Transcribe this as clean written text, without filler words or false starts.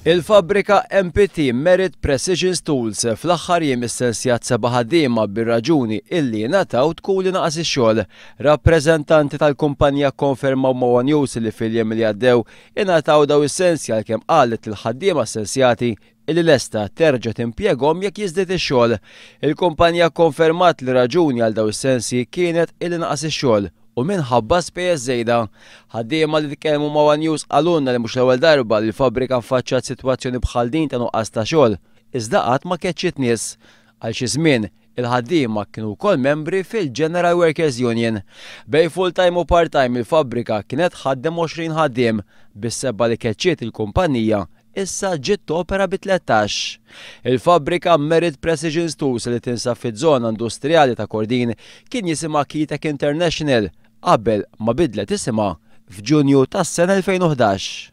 Il-fabbrika MPT Merit Precision Tools fl-aħħar jiem issensjat seba' ħaddiema bir-raġuni illi ngħataw tkun li naqas ix-xogħol. Rappreżentanti tal-kumpanija kkonfermaw ma' one News li fil-jiem li għaddew ingħataw daw is-sensji għalkemm qalet lill-ħaddiema ssensjati illi lesta terġa' timpjegahom jekk jiżdied ix-xogħol. Il-kumpanija kkonfermat li raġuni għal daw is-sensji kienet illi naqas ix-xogħol u minħabba spejjeż żejda. Ħaddiema li tkellmu ma' one News qalulna li mhux l-ewwel darba li l-fabbrika ffaċċat sitwazzjoni bħal din ta' nuqqas ta' xogħol, iżda qatt ma keċċiet nies. Għal xi żmien, il-ħaddiema kienu wkoll membri fil-General Workers Union. Bejn full-time u part-time il-fabbrika kienet tħaddem 20 ħaddiem, bis-sebba li keċċiet il-kumpanija issa ġiet topera bi 13. Il-fabbrika Merit Precision Tools li tinsab fiż-żona industrijali ta' Kordin kien jisimha Kitek International qabel ma bidlet isimha f'Ġunju tas-sena 2011.